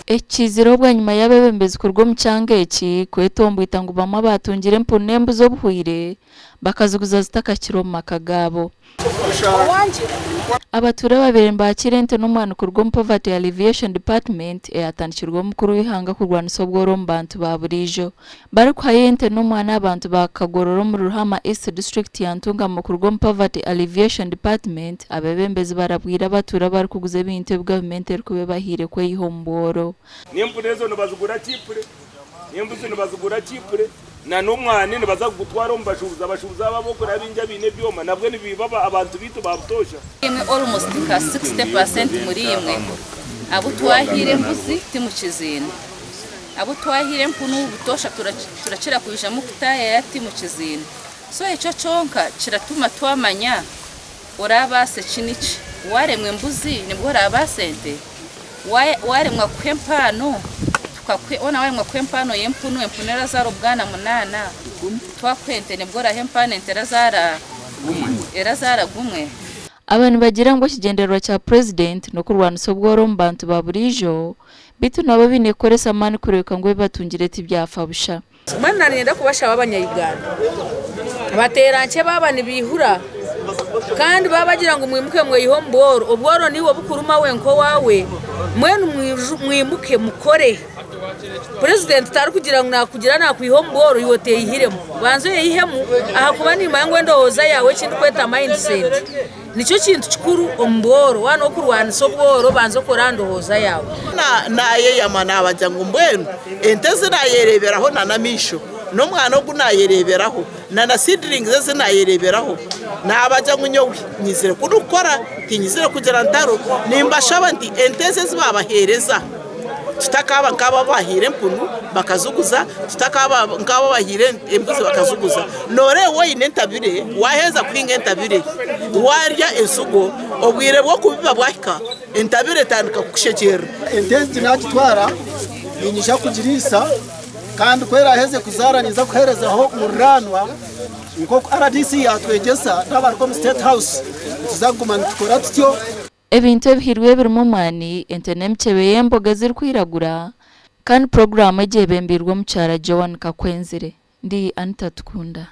Eki kiizire bwanyima y'abeebembezi kuruga omu kyanga eki kwetombwita ngu bamwe abaatungire empunu n'embuzi obuhwire bakaziguza zitakahikire omu maka gaabo. Abatuura ababaire nibakiira ente n'omwani kuruga omu Poverty Alleviation Department eyatandikirweho omukuru w'eihanga kurwanisa obworo omu bantu ba buriijo. Barikuhayo ente n'omwani abantu ba Kagorora omuri Ruhama East disiturikiti ya Ntungamo kuruga omu Poverty Alleviation Department, abeebembezi barabwire abatuura abarikuguza ebintu ebi gavumenti erikuba ebahaire kweyiha omu bworo. N'empunu ezo nibazigura cheaply, n'embuzi nibazigura cheaply, na n'omwani nibaza kugutwara omu bashuubuzi. Abashuubuzi abo ab'okuraba baingi abaine ebyoma nabwo nibiiba abantu baitu ba butoosha. Imwe almost nka 60% muri imwe abu twahaire embuzi timukiziine. Abu twahaire empunu butoosha turakira kwijamu kutaayaaya timukiziine. So ekyo kyonka kiratuma twamanya oraabaase ki niki. Waaremwa embuzi nibwo oraabaase ente? Waaremwa kuha empaano tukakuha hoona waaremwa kuha empaano y'empunu, empunu erazaara obwana munaana, twakuha ente nibwo oraaha empaano ente erazaara erazaara gumwe? Aba nibagira ngu ekigyendererwa kya Purezidenti n'okurwanisa obworo omu bantu ba buriijo beitu nabo baine kukoresa amaani kureebeka ngu ebi batungire tibyafa busha. Mbwenu naninyenda kubashaba abanya Uganda bateerankye baaba nibaihura kandi baaba bagira ngu mwimuke mweyihe omu bworo, obworo niiwe obukuruma wenka owaawe, mbwenu mwimuke mukore. Purezidenti tarikugira ngu nakugira nakwiha omu bworo iwe oteyihiremu, banza oyeyihemu ahakuba nimanya ngu endowooza yaawe eki ndikweta mindset Nikyo kintu kikuru omu bworo. Waaba n'okurwanisa obworo, banza okore aha ndowooza yaawe. Naayeyama naabagira ngu mbwenu ente ezi naayereeberaho n'amaisho, n'omwana ogu naayereeberaho, na seedlings ezi naayereeberaho, naabagira ngu nyowe nyizire kunu kukora tinyizire kugira ntaro. Nimbashaba nti ente ezi ezi baabaheereza tutakaaba nk'abo ababahaire empunu bakaziguza, tutakaaba nk'abo ababahaire embuzi bakaziguza. Nooreeba oine entabire, waaheza kuhinga entabire, waarya ensigo, obwire bw'okubiba bwahika, entabire etandika kukushekyerera. Ente egi naagitwara niinyija kugiriisa kandi ku eraaheze kuzaara ninza kuheerezaho muriraanwa nk'oku rdc yaatwegyesa n'abari omu State House nituza kuguma nitukora tutyo. Ebintu ebihirwe ebirimu omwani, ente n'emikyebe y'emboga ezirikwiragura kandi puroguraamu egi eyebembeirwe omukyara Joan Kakwenzire. Ndi Anita Tukunda.